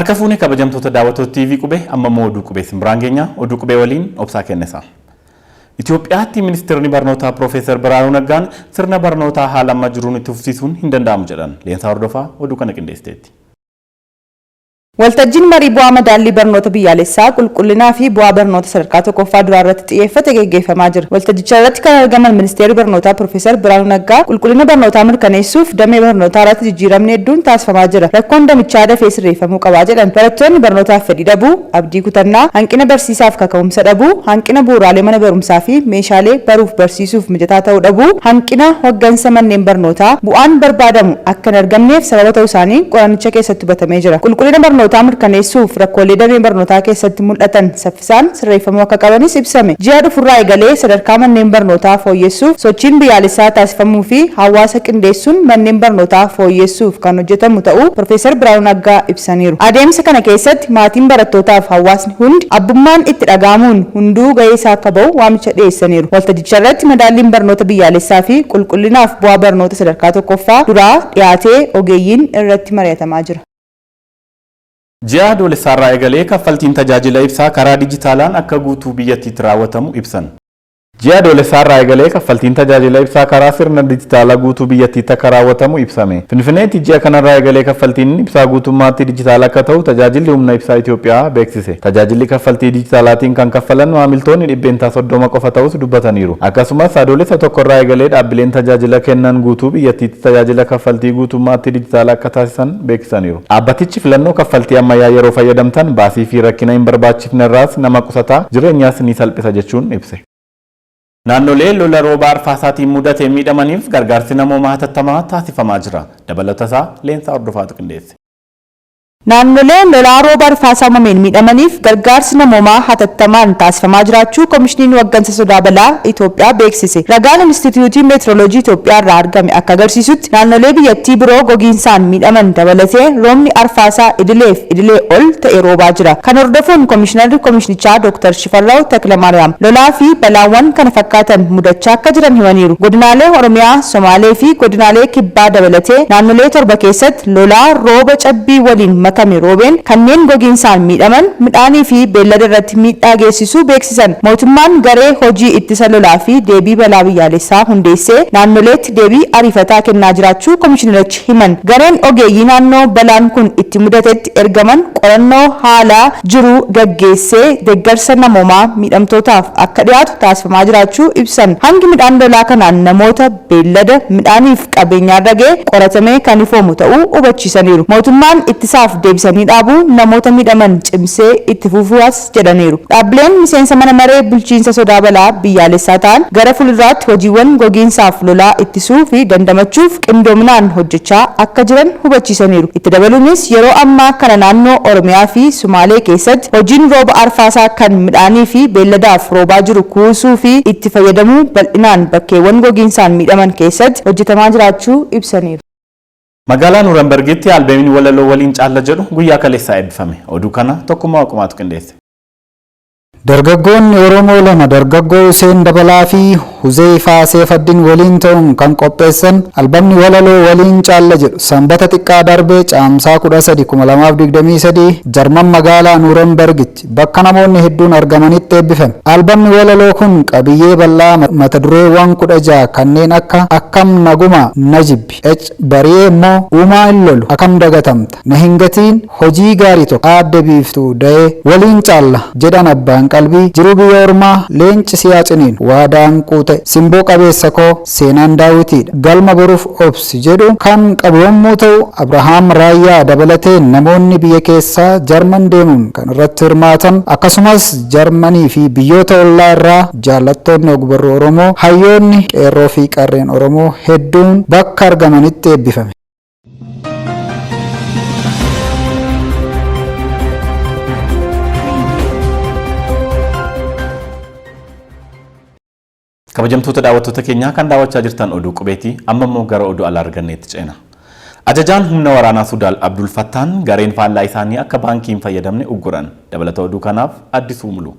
Harka fuune kabajamtoota daawwattoota TV Qubee, amma immoo oduu Qubee simbiraan geenya. Oduu Qubee waliin Obsaa Kennisa. Itoophiyaatti ministeerri barnootaa Piroofeesar Birhaanuu Naggaan sirna barnootaa haala amma jiruun itti fufsiisuun hin danda'amu jedhan. Leensaa Hordofaa oduu kana qindeessiteetti. Waltajjiin marii bu'aa madaallii barnoota biyyaalessaa, qulqullinaa fi bu'aa barnoota sadarkaa tokkoffaa duraa irratti xiyyeeffate geggeeffamaa jira. Waltajjicharratti kan argaman Ministeerri Barnootaa Pirofeesar Birhaanuu Naggaa, qulqullina barnootaa mirkaneessuuf damee barnootaa irratti jijjiiramni hedduun taasifamaa jira. Rakkoon damichaa dafee sirreeffamuu qaba jedhan. Barattoonni barnootaaf fedhii dhabuu, abdii kutannaa, hanqina barsiisaaf kaka'umsa dhabuu, hanqina bu'uuraalee mana barumsaa fi meeshaalee baruuf barsiisuuf mijataa ta'uu dhabuu, hanqina hoggansa manneen barnootaa, bu'aan barbaadamu akka hin argamneef sababa ta'uu isaanii qorannicha keessatti hubatamee jira. Qulqullina barnootaa mirkaneessuuf rakkoolee damee barnootaa keessatti mul'atan saffisaan sirreeffamuu akka qabanis ibsame. Ji'a dhufurraa eegalee sadarkaa manneen barnootaa fooyyessuuf sochiin biyyaalessaa taasifamuu fi hawaasa qindeessuun manneen barnootaa fooyyessuuf kan hojjetamu ta'uu Pirofeesar Birhaanuu Naggaa ibsaniiru. Adeemsa kana keessatti maatiin barattootaaf hawaasni hundi abbummaan itti dhaga'amuun hunduu gahee isaa akka bahu waamicha dhiyeessaniiru. Waltajjicharratti madaalliin barnoota biyyaalessaa fi qulqullinaaf bu'aa barnoota sadarkaa tokkoffaa duraa dhiyaatee ogeeyyiin irratti mari'atamaa jira. Ji'a Adoolessaarraa eegalee kaffaltiin tajaajila ibsaa karaa dijitaalaan akka guutuu biyyattiitti raawwatamu ibsan. Ji'a Adoolessaarraa eegalee kaffaltiin tajaajila ibsaa karaa sirna dijitaalaa guutuu biyyattiitti akka raawwatamu ibsame. Finfinneetti ji'a kanarraa eegalee kaffaltiin ibsaa guutummaatti dijitaala akka ta'u Tajaajilli Humna Ibsaa Itoophiyaa beeksise. Tajaajilli kaffaltii dijitaalaatiin kan kaffalan maamiltoonni %30 qofa ta'uus dubbataniiru. Akkasumas Adoolessa 1 irraa eegalee dhaabbileen tajaajila kennan guutuu biyyattiitti tajaajila kaffaltii guutummaatti dijitaala akka taasisan beeksisaniiru. Dhaabbatichi filannoo kaffaltii ammayyaa yeroo fayyadamtan baasii fi rakkina hin barbaachifnerraas nama qusata, jireenyas ni salphisa jechuun ibse. Naannolee lola rooba arfaasaatiin mudateen miidhamaniif gargaarsi namoomaa hatattamaa taasifamaa jira. Dabalatasaa Leensaa Hordofaatu qindeesse. Naannolee lolaa rooba arfaasaa uumameen miidhamaniif gargaarsi namoomaa hatattamaan taasifamaa jiraachuu Komishiniin Hoggansa Sodaa Balaa Itoophiyaa beeksise. Ragaan Inistitiyuutii Meetirooloojii Itoophiyaarraa argame akka agarsiisutti, naannolee biyyattii biroo gogiinsaan miidhaman dabalatee roobni arfaasaa idileef idilee ol ta'e roobaa jira. Kana hordofuun Komishinarri Komishinichaa Dooktar Shifarraaw Taklamaariyaam lolaa fi balaawwan kana fakkaatan mudachaa akka jiran himaniiru. Godinaalee Oromiyaa, Somaalee fi godinaalee Kibbaa dabalatee naannolee 7 keessatti lolaa rooba cabbii waliin makame roobeen kanneen gogiinsaan miidhaman, midhaanii fi beellada irratti miidhaa geessisuu beeksisan. Mootummaan garee hojii ittisa lolaa fi deebii balaa biyyaalessaa hundeessee naannoleetti deebii ariifataa kennaa jiraachuu komishinarichi himan. Gareen ogeeyyii naannoo balaan kun itti mudatetti ergaman qorannoo haala jiru gaggeessee deeggarsa namoomaa miidhamtootaaf akka dhiyaatu taasifamaa jiraachuu ibsan. Hangi midhaan lolaa kanaan namoota, beellada, midhaaniif qabeenyaarra ga'e qoratamee kan ifoomu ta'uu hubachiisaniiru. Mootummaan ittisaaf deebisanii dhaabuu namoota miidhaman cimsee itti fufuas jedhaniiru. Dhaabbileen miseensa mana maree bulchiinsa sodaa balaa biyyaalessaa ta'an gara fuulduraatti hojiiwwan gogiinsaaf lolaa ittisuu fi dandamachuuf qindoominaan hojjechaa akka jiran hubachiisaniiru. Itti dabaluunis yeroo ammaa kana naannoo Oromiyaa fi Sumaalee keessatti hojiin rooba arfaasaa kan midhaanii fi beelladaaf roobaa jiru kuusuu fi itti fayyadamuu bal'inaan bakkeewwan gogiinsaan miidhaman keessatti hojjetamaa jiraachuu ibsaniiru. Magaalaa Nuuranbargitti albeemiin walaloo Waliin Caalla jedhu guyyaa kaleessaa eebbifame. Oduu kana Tokkummaa Waqumaatu qindeesse. Dargaggoonni Oromoo lama dargaggoo Huseen Dabalaa fi Huzeeyfaa Seefaddin waliin ta'uun kan qopheessan albamni walaloo Waliin Caalla jedhu Sanbata xiqqaa darbe Caamsaa 13, 2023 Jarman magaalaa Nuurenbergitti bakka namoonni hedduun argamanitti eebbifame. Albamni walaloo kun qabiyyee bal'aa mata dureewwan 16 kanneen akka Akkam naguma na jibbi, Ec bari'ee immoo uumaa hin lolu, Akam dagatamta, Na hin gatiin, Hojii gaarii tokko, Aadde Biiftuu da'ee, Waliin caalla, jedhan abbaan qalbii, Jiruu biyya ormaa, Leenci si haa ciniinu, Waadaan quute, Simboo qabeessa koo, Seenaan daawwitiidha, Galma boruuf obsi jedhu kan qabu yommuu ta'u, Abrahaam Raayyaa dabalatee namoonni biyya keessaa Jarman deemuun kan irratti hirmaatan akkasumas Jarmanii fi biyyoota ollaa irraa jaallattoonni ogbarruu Oromoo, hayyoonni, qeerroo fi qarreen Oromoo hedduun bakka argamanitti eebbifame. Kabajamtoota daawwattoota keenyaa kan daawwachaa jirtan oduu qubeeti. Amma immoo gara oduu alaa arganneetti ceena. Ajajaan humna waraanaa Sudaal Abdul Fattaan gareen faallaa isaanii akka baankii hin fayyadamne ugguran. Dabalata oduu kanaaf Addisuu Muluu.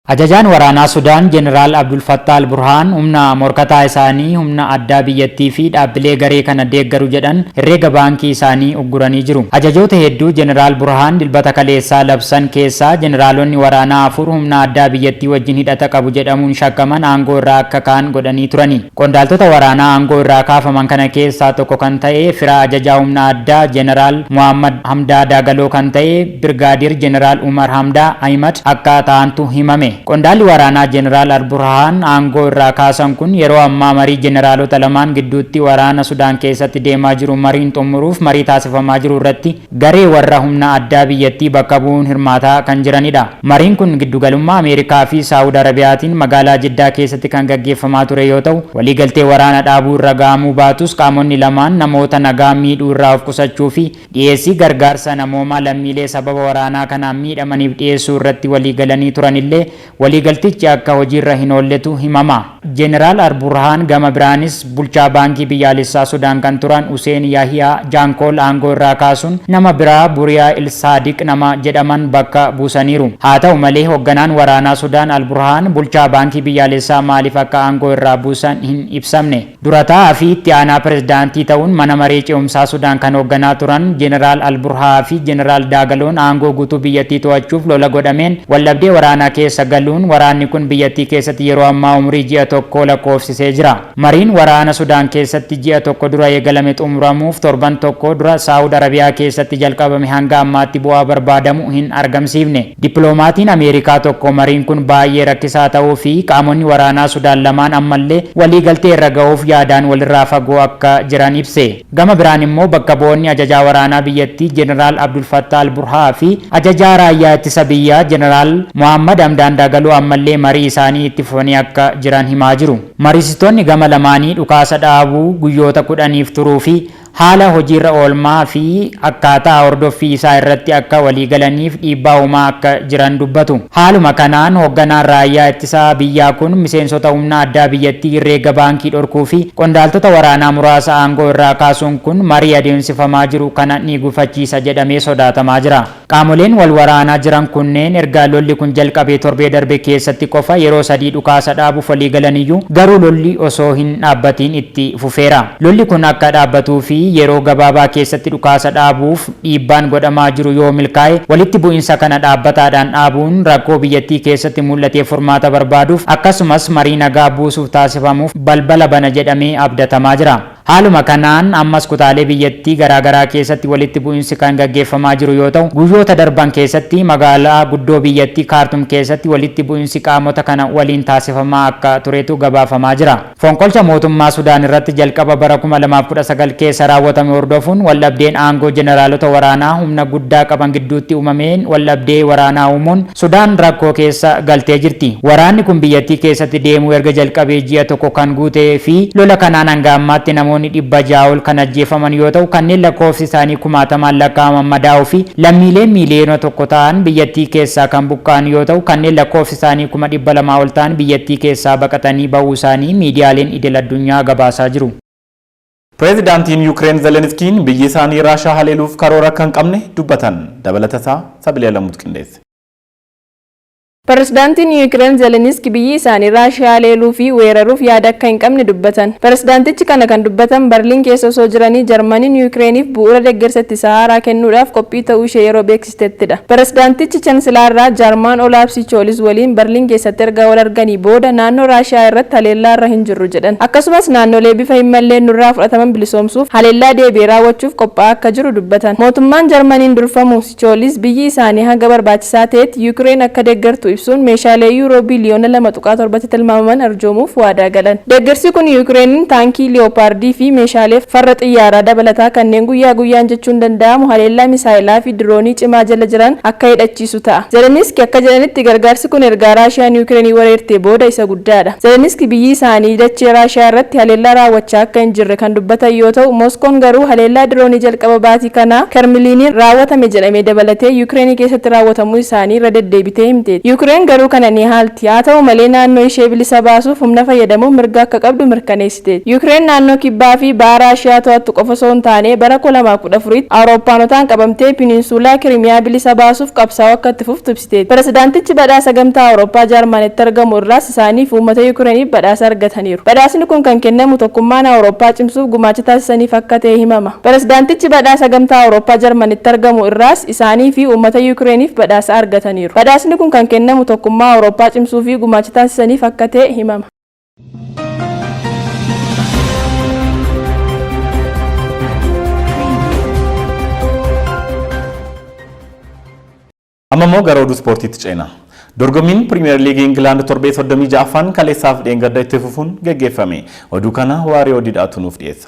Ajajaan waraanaa Sudaan Jeneraal Abdul Fattah al-Burhaan humna morkataa isaanii humna addaa biyyattii fi dhaabbilee garee kana deeggaru jedhan herreega baankii isaanii ugguranii jiru. Ajajoota hedduu Jeneraal Burhaan Dilbata kaleessaa labsan keessaa jeneraalonni waraanaa 4 humna addaa biyyattii wajjin hidhata qabu jedhamuun shakkaman aangoo irraa akka ka'an godhanii turani. Qondaaltota waraanaa aangoo irraa kaafaman kana keessaa tokko kan ta'e fira ajajaa humna addaa Jeneraal Muhammad Hamdaa Daagaloo kan ta'e Birgaadir Jeneraal Umar Hamdaa Ahimad akka ta'antu himame. Qondaalli waraanaa Jeneraal Al-Burhaan aangoo irraa kaasan kun yeroo ammaa marii jeneraalota lamaan gidduutti waraana Sudaan keessatti deemaa jiru mariin xumuruuf marii taasifamaa jiru irratti garee warra humna addaa biyyattii bakka bu'uun hirmaataa kan jiranidha. Mariin kun giddugalummaa Ameerikaa fi Saawud Arabiyaatiin magaalaa Jiddaa keessatti kan gaggeeffamaa ture yoo ta'u, waliigaltee waraana dhaabuu irra ga'amuu baatus qaamonni lamaan namoota nagaa miidhuu irraa of qusachuu fi dhiyeessii gargaarsa namoomaa lammiilee sababa waraanaa kanaan miidhamaniif dhiyeessuu irratti waliigalanii turanillee waliigaltichi akka hojiirra hin oolletu himama. Jeneraal Al-Burhaan gama biraanis bulchaa baankii biyyaalessaa Sudaan kan turan Huseen Yahiyaa Jaankool aangoo irraa kaasuun nama biraa Buriyaa Il-Saadiq nama jedhaman bakka buusaniiru. Haa ta'u malee hoogganaan waraanaa Sudaan Al-Burhaan bulchaa baankii biyyaalessaa maaliif akka aangoo irraa buusan hin ibsamne. Dura taa'aa fi itti aanaa pirezidaantii ta'uun mana maree ce'umsaa Sudaan kan hoogganaa turan Jeneraal Al-Burhaa fi Jeneraal Daagaloon aangoo guutuu biyyattii to'achuuf lola godhameen waldhabdee waraanaa keessa galuun waraanni kun biyyattii keessatti yeroo ammaa umurii ji'a tokkoo lakkoofsisee jira. Mariin waraana Sudaan keessatti ji'a tokko dura eegalame xumuramuuf torban tokko dura Saawud Arabiyaa keessatti jalqabame hanga ammaatti bu'aa barbaadamu hin argamsiifne. Dippiloomatiin Ameerikaa tokko mariin kun baay'ee rakkisaa ta'uu fi qaamonni waraanaa Sudaan lamaan ammallee waliigaltee irra ga'uuf yaadaan walirraa fagoo akka jiran ibse. Gama biraan immoo bakka bu'oonni ajajaa waraanaa biyyattii Jeneraal Abdul Fattah al-Burhaa fi ajajaa raayyaa ittisa biyyaa Jeneraal Muhammad Hamdaan Dagaloo ammallee marii isaanii itti fufanii akka jiran himaa jiru. Mariisistoonni gama lamaanii dhukaasa dhaabuu guyyoota 10f turuu fi haala hojiirra oolmaa fi akkaataa hordoffii isaa irratti akka waliigalaniif dhiibbaa uumaa akka jiran dubbatu. Haaluma kanaan hoogganaan raayyaa ittisa biyyaa kun miseensota humna addaa biyyattii herreega baankii dhorkuu fi qondaaltota waraanaa muraasa aangoo irraa kaasuun kun marii adeemsifamaa jiru kana ni gufachiisa jedhamee sodaatamaa jira. Qaamoleen wal waraanaa jiran kunneen erga lolli kun jalqabee torbee darbe keessatti qofa yeroo sadii dhukaasa dhaabuuf waliigalaniyyuu garuu lolli osoo hin dhaabbatiin itti fufeera. Lolli kun akka dhaabbatuu fi yeroo gabaabaa keessatti dhukaasa dhaabuuf dhiibbaan godhamaa jiru yoo milkaa'e walitti bu'insa kana dhaabbataadhaan dhaabuun rakkoo biyyattii keessatti mul'atee furmaata barbaaduuf akkasumas marii nagaa buusuuf taasifamuuf balbala bana jedhamee abdatamaa jira. Haaluma kanaan ammas kutaalee biyyattii garaagaraa keessatti walitti bu'insi kan gaggeeffamaa jiru yoo ta'u, guyyoota darban keessatti magaalaa guddoo biyyattii Kaartum keessatti walitti bu'insi qaamota kana waliin taasifamaa akka turetu gabaafamaa jira. Fonqolcha mootummaa Sudaan irratti jalqaba bara 2019 keessa raawwatame hordofuun waldhabdeen aangoo jeneraalota waraanaa humna guddaa qaban gidduutti uumameen waldhabdee waraanaa uumuun Sudaan rakkoo keessa galtee jirti. Waraanni kun biyyattii keessatti deemuu erga jalqabee ji'a tokko kan guutee fi lola kanaan hanga ammaatti namoonni 600 ol kan ajjeefaman yoo ta'u, kanneen lakkoofsi isaanii kumaatamaan lakkaa'aman madaa'uu fi lammiileen miiliyoona tokko ta'an biyyattii keessaa kan buqqa'an yoo ta'u, kanneen lakkoofsi isaanii 200,000 ol ta'an biyyattii keessaa baqatanii ba'uu isaanii miidiyaaleen idil addunyaa gabaasaa jiru. Pireezidaantiin Yuukireen Zelenskiin biyyi isaanii Raashaa haleeluuf karoora akka hin qabne dubbatan. Dabalatasaa Sabiliyaa Lammuutu qindeesse. Pirezidaantiin Yuukireen Zeleniski biyyi isaanii Raashiyaa haleeluu fi weeraruuf yaada akka hin qabne dubbatan. Pirezidaantichi kana kan dubbatan Barliin keessa osoo jiranii Jarmaniin Yuukireeniif bu'uura deeggarsa ittisaa haaraa kennuudhaaf qophii ta'uu ishee yeroo beeksistettidha. Pirezidaantichi Chansilaarraa Jarmaan Olaaf Schoolis waliin Barliin keessatti erga wal arganii booda naannoo Raashiyaa irratti haleellaa irra hin jirru jedhan. Akkasumas naannolee bifa hin malleen nurraa fudhataman bilisoomsuuf haleellaa deebi'ee raawwachuuf qophaa'aa akka jiru dubbatan. Mootummaan Jarmaniin durfamu Schoolis biyyi isaanii hanga barbaachisaa ta'etti Yuukireen akka deeggartu ibsuun meeshaalee yuuroo biliyoona 2.7tti tilmaamaman arjoomuuf waadaa galan. Deeggarsi kun Yuukireeniin taankii Liyooppaardii fi meeshaalee farra xiyyaaraa dabalataa kanneen guyyaa guyyaan jechuun danda'amu haleellaa misaayilaa fi diroonii cimaa jala jiran akka hidhachiisu ta'a. Zeleniski akka jedhanitti gargaarsi kun ergaa Raashiyaan Yuukireenii weerartee booda isa guddaadha. Zeleniski biyyi isaanii dachee Raashiyaa irratti haleellaa raawwachaa akka hin jirre kan dubbatan yoo ta'u, Mooskoon garuu haleellaa diroonii jalqaba baatii kanaa Kermiliiniin raawwatame jedhamee dabalatee Yuukireenii keessatti raawwatamuu isaanii irra deddeebitee himteetti. Yuukireen garuu kana ni haalti. Haa ta'u malee, naannoo ishee bilisa baasuuf humna fayyadamuuf mirga akka qabdu mirkaneessiteetti. Yuukireen naannoo kibbaa fi baha Raashiyaa to'attu qofa osoo hin taane, bara 2014tti Awurooppaanotaan qabamtee Piniinsuulaa Kirimiyaa bilisa baasuuf qabsaa'uu akka itti fuftu ibsiteetti. Pirezidaantichi badhaasa Gamtaa Awurooppaa Jaarmanitti argamu irraas isaanii fi uummata Yuukireeniif badhaasa argataniiru. Badhaasni kun kan kennamu tokkummaan Awurooppaa cimsuuf gumaacha taasisaniif akka ta'e himama. Pirezidaantichi badhaasa Gamtaa Awurooppaa Jarmanitti argamu irraas isaanii fi uummata Yuukireeniif badhaasa argataniiru. Badhaasni kun kan kennamu tokkummaa Awurooppaa cimsuu fi gumaacha taasisaniif akka ta'e himama. Amma immoo gara oduu ispoortiitti ceena. Dorgommiin Pirimeer Liigii Ingilaand torbee 36ffaan kaleessaaf dheengadda itti fufuun geggeeffame. Oduu kana Waaree Odiidhaatu nuuf dhiyeessa.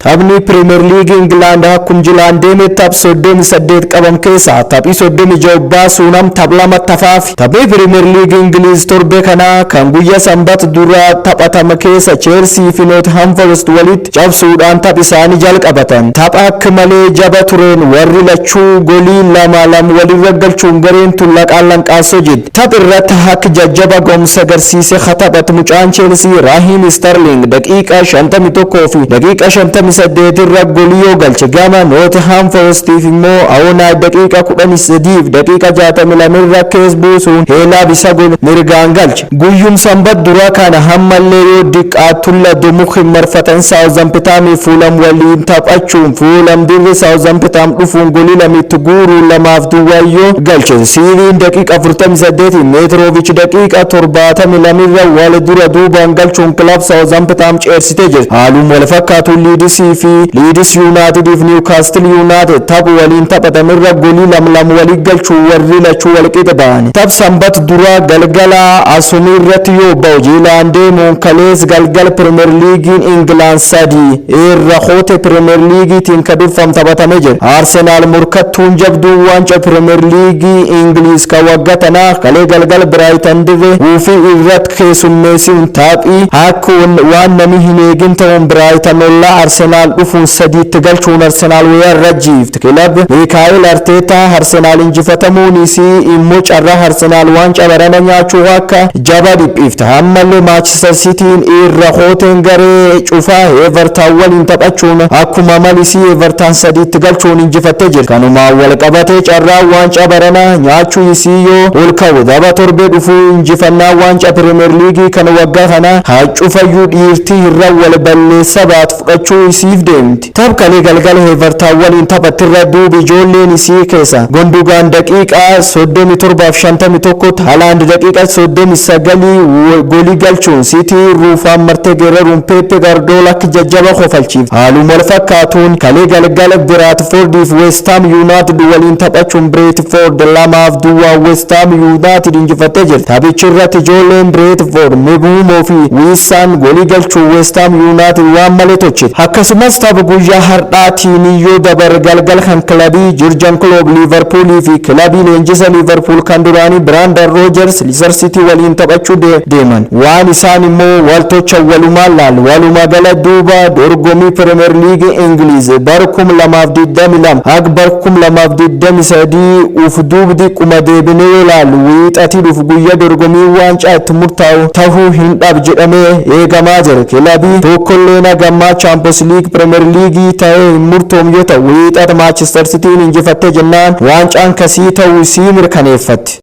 Taphni Pirimeer Liigii Ingilaand akkum jilaan deeme taph 38 qabam keessaa taphii 36 baasuunam taph lama tafaafi. Taphni Pirimeer Liigii Ingiliiz torbe kanaa kan guyyaa Sanbat duraa taphatama keessa Cheelsii fi Nootingham Forest walitti cabsuudhaan taph isaanii jalqabatan. Tapha akka malee jaba tureen warri lachuu golii 2-2 walirra galchuun gareen tun laqaan lanqaassoo jirti. Taph irratti akka jajjaba gomsa agarsiise taphatu mucaan Cheelsii Raheem Sterling daqiiqaa 51 fi daqiiqaa 58 irra golii yoo galche, gama Nottingham Forestiif immoo Awonaay daqiiqaa 13 fi daqiiqaa 62 irra kees buusuun heelaa bisa gol mirgaan galche. Guyyum Sanbat dura kana hammallee yoo diqqaatulla dumuk hin marfatan Southampton Fulham waliin taphachuun Fulham dirri Southampton dhufuun golii lamitti guuruu 2-0 yoo galche, Siiriin daqiiqa 48, Meetrovic daqiiqa 72 irra wal dura duubaan galchuun kilab Southampton ceersitee jirti. Haaluma wal fakkaatu Liidisii fi Leeds United fi Newcastle United tapha waliin taphatamirra golii 2-2 walii galchuun warri lachuu wal qixa ba'ani. Taph Sanbat dura galgala asumii irratti yoo ba'u jilaan deemuun kalees galgal Pirimeer Liigiin Ingilaan sadi irra hoote Pirimeer Liigiitiin ka durfam taphatamee jira. Arsenaal morkattuun jabduu waancaa Pirimeer Liigii Ingiliis ka waggaa tanaa kalee galgal Biraayitan dirree wuufii irratti keessummeessuun taphii akka waan namni hin eegin ta'uun Biraayitan ollaa Arsenaal dhufuun sadiitti galchuun Arsenaal wayyaa irra jiifte. Kilab Mikaa'el Arteetaa Arsenaal injifatamuun isii immoo carraa Arsenaal waancaa barana nyaachuu akka jaba dhiphifte. Ammallee Maanchister Sitiin irra hooteen garee cufaa Everton waliin taphachuun akkuma malisii Everton sadiitti galchuun injifattee jirti. Kanumaan wal qabatee carraa waancaa barana nyaachuu isii yoo ol ka'u, tapha torbee dhufuu injifannaa waancaa Pirimeer Liigii kan waggaa kana hacufayyuu dhiirtii irra wal balleessa baatu fudhachuu isiif deemti. Taph kalee galgala Everton waliin taphattirra duuba ijoolleen isii keessa Gondugaan daqiiqaa 37 fi 51, Haaland daqiiqaa 39 golii galchuun Sitii ruufaan martee geeraruun Pepe Guardiola akka jajjaba kofalchiif. Haaluma wal fakkaatuun kalee galgala Biraatfoordii fi West Ham United waliin taphachuun Brentford 2-0 West Ham United injifattee jirti. Taphichi irratti ijoolleen Brentford Mbeumo fi Wiissaan golii galchuun West Ham United waan malee tolchite. Akkasumas tapha guyyaa har'aatiin yoo dabar galgal kan kilabii Jurgen Klopp Liverpoolii fi kilabii leenjisa Liverpool kan duraanii Brendan Rodgers Leicester City waliin taphachuu deeman. Waan isaan immoo waltocha walumaan laal. Walumaa gala duuba dorgommii Premier League Ingiliz bara 2022 haga bara 2023 uf duubdi quma deebinee yoo laallu, wiixatii dhufu guyyaa dorgommii waancaa itti murtaa'u tahuu hin dhab jedhamee eegamaa jira. Kilabii tokkollee hagammaa Champions League Premier League ta'ee hin murtoom yoo ta'u, wiixata Manchester Cityin injifattee jennaan waancaan kasii ta'uu isii mirkaneeffatti.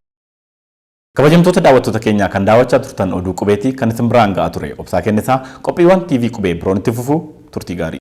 Kabajamtoota daawwattoota keenyaa, kan daawwachaa turtan oduu qubeetii kan isin biraan ga'aa ture Obsaa Kennisaa. Qophiiwwan TV Qubee biroon itti fufu, turtii gaarii.